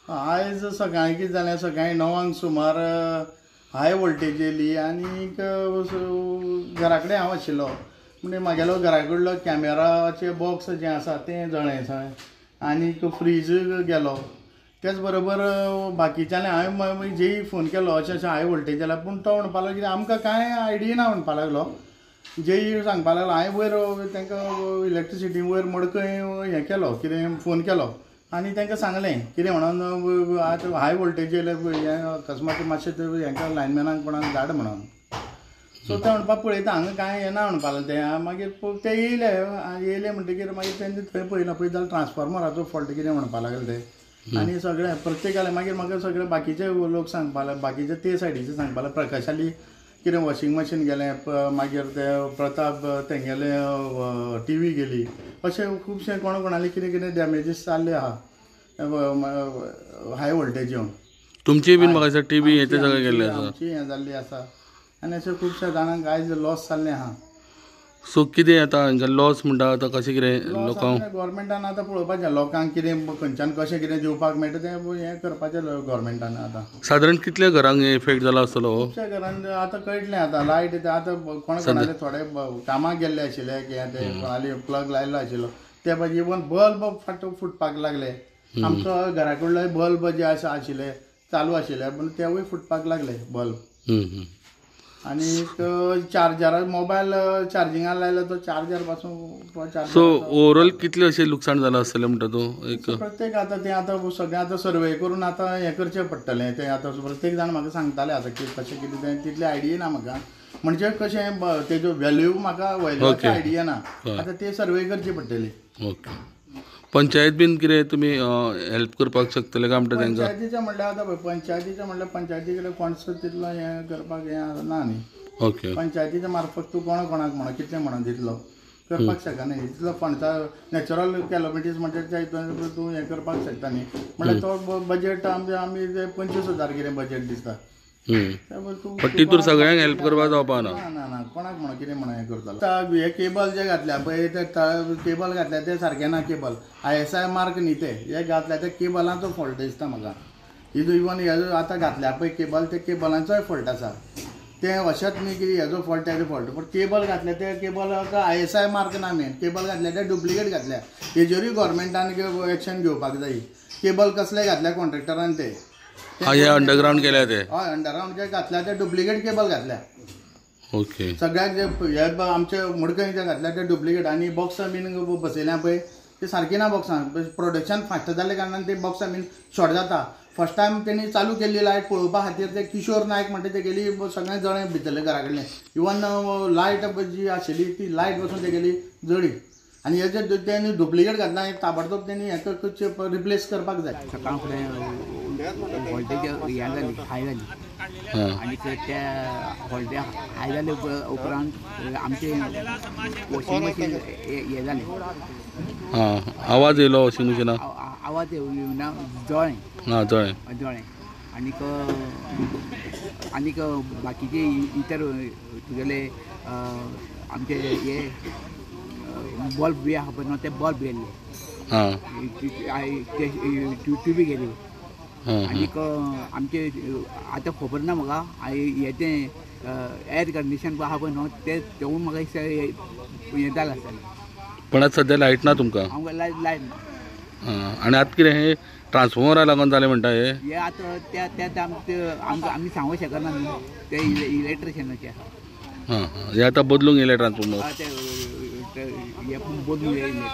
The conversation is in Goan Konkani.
आयज सकाळीं कितें जालें, सकाळीं 9 सुमार हाय वोल्टेज येयली आनी घरा कडेन हांव आशिल्लो. म्हणजे म्हागेलो घरा कडलो कॅमेराचे बॉक्स जें आसा तें जळ्ळें सगळें आनीक फ्रीज गेलो. तेच बरोबर बाकीच्यांनी हांवें जेई फोन केलो अशें अशें हाय वोल्टेज जाल्या, पूण तो म्हणपाक लागलो कितें आमकां कांय आयडिया ना म्हणपाक लागलो. जेई सांगपाक लागलो, हांवें वयर तांकां इलेक्ट्रिसिटी वयर मडकय हें केलो, कितें फोन केलो आनी तांकां सांगलें कितें म्हणून आतां हाय वोल्टेज येयले हें अकस्मात मातशें हेंका लायनमॅनाक कोणाक धाड म्हणून. सो ते म्हणपाक पळयता हांगा कांय येना म्हणपाक लागले ते. मागीर ते येयले, येयले म्हणटकीर मागीर तेंचे थंय पळयलें, पळयत जाल्यार ट्रान्सफॉर्मराचो फॉल्ट कितें म्हणपाक लागले ते. आनी सगळे प्रत्येकाले मागीर म्हाका सगळे बाकीचे लोक सांगपाक लागले, बाकीचे ते सायडीचे सांगपाक लागले. प्रकाशाली कितें वॉशिंग मशीन गेलें, मागीर ते प्रताप तेंगेले टीवी गेली, अशें खुबशे कोणा कोणाले कितें कितें डॅमेजीस जाल्ले आहा हाय वोल्टेज येवन. तुमची बीन म्हाका दिसता टीवी हें तें सगळें गेल्लें आसा, आमची हें जाल्ली आसा आनी अशें खुबशे जाणांक आयज लॉस जाल्लें आहा. सो कितें आतां हांकां लॉस म्हणटा आतां कशें कितें लोकांक गव्हर्मेंटान आतां पळोवपाचें लोकांक कितें खंयच्यान कशें कितें दिवपाक मेळटा तें हें करपाचें गव्हर्मेंटान. आतां सादारण कितल्या घरांक इफेक्ट जाला आसतलो? खुबश्या घरांक आतां कळटलें आतां लायट आतां कोणा कोणाले थोडे कामाक गेल्ले आशिल्ले, कितें ते कोणाले प्लग लायल्लो आशिल्लो ते पाजी इवन बल्ब फुटपाक लागले. आमचो घरा कडलो बल्ब जे आसा आशिल्ले चालू आशिल्ले पूण तेवूय फुटपाक लागले बल्ब. आनी चार्जरा मोबायल चार्जिंगाक लायलो तो चार्जर पासून. सो ओवरऑल कितलें अशें लुकसाण जालां आसतलें म्हणटा तूं? एक प्रत्येक आतां तें आतां सगळें आतां सर्वे करून आतां हें करचें पडटलें. तें आतां प्रत्येक जाण म्हाका सांगताले आतां की कशें कितें तें तितली आयडिया ना म्हाका, म्हणजे कशें तेजो व्हॅल्यू म्हाका व्हॅल्यूची आयडिया ना, आतां ते सर्वे करची पडटली. ओके, पंचायत बीन कितें तुमी हेल्प करपाक शकतले काय म्हणटा तांकां? पंचायतीचें म्हणल्यार आतां पळय, पंचायतीचें म्हणल्यार पंचायती कडेन कोणसो तितलो हें करपाक हें ना न्ही. ओके, पंचायतीच्या मार्फत तूं कोणा कोणाक म्हणून कितलें म्हणून दितलो करपाक शकना न्ही. तितलो फंड्सा नॅचरल कॅलमिटीज म्हणजे त्या हितून तूं हें करपाक शकता न्ही. म्हणल्यार तो बजेट आमचे आमी 25,000 कितें बजेट दिसता. तितूर सगळ्यांक हेल्प करपाक जावपा ना. ना ना, कोणाक म्हणून कितें म्हणून हें करतलो. हे केबल जे घातल्या पळय ते केबल घातल्या ते सारकें ना, केबल ISI mark न्ही ते हे घातल्या त्या केबलांचो फॉल्ट दिसता म्हाका. हिजो इवन हेजो आतां घातल्या पळय केबल ते केबलांचोय फॉल्ट आसा. तें अशेंच न्ही की हेजो फॉल्ट तेजो फॉल्ट, पूण केबल घातल्या ते केबलाक ISI mark ना मेन. केबल घातल्या ते डुप्लिकेट घातल्या, हेजेरूय गव्हर्मेंटान एक्शन घेवपाक जाय. केबल कसले घातल्या कॉन्ट्रॅक्टरान ते अंडरग्रावंड केल्या ते, हय अंडरग्रावंड जे घातल्या ते डुप्लिकेट केबल घातल्या. ओके, सगळ्याक जे हे आमचे मडकय जे घातल्या ते डुप्लिकेट. आनी बॉक्सां बीन बसयल्या पळय ते सारकी ना बॉक्सां, प्रोडक्शन फास्ट जाल्ल्या कारणान ते बॉक्सां बीन शॉर्ट जाता. फर्स्ट टायम तेणी चालू केल्ली लायट पळोवपा खातीर ते किशोर नायक म्हणटा तेगेली सगळें जळें भितरलें घरा कडलें, इवन लायट जी आशिल्ली ती लायट बसून तेगेली जळी. आनी हेजे तेणी डुप्लिकेट घातला ताबडतोब तेणी हें रिप्लेस करपाक जाय. सकाळ फुडें व्होल्टेज हें जाली, हाय जाली आनी त्या व्होल्टेज हाय जाले उपरांत आमचें वॉशिंग मशीन हें जालें. आवाज येयलो वॉशिंग मशिना? आवाज येवना, जळ्ळें. हां जळ्ळें, जळ्ळें. आनीक आनीक बाकीचे इतर तुगेले आमचे हे बल्ब बी आहा पळय न्हू ते बल्ब गेल्ले, ट्युबी गेली. आनीक आमचे आतां खबर ना म्हाका हें तें एअर कंडिशन आहा पळय न्हू तें तेवूय म्हाका दिसता हें जालां आसतलें. पण आतां सद्या लायट ना तुमकां? आमकां लायट लायट ना. आनी आतां कितें हें ट्रान्सफॉर्मरा लागून जालें म्हणटा हें? हें आतां त्या त्या आमकां आमी सांगूंक शकना न्हू, तें इलेक्ट्रिशनाचें आहा. हां, हें आतां बदलूंक येयलें ट्रान्सफॉर्मर? तें हें बदलूंक येयलें.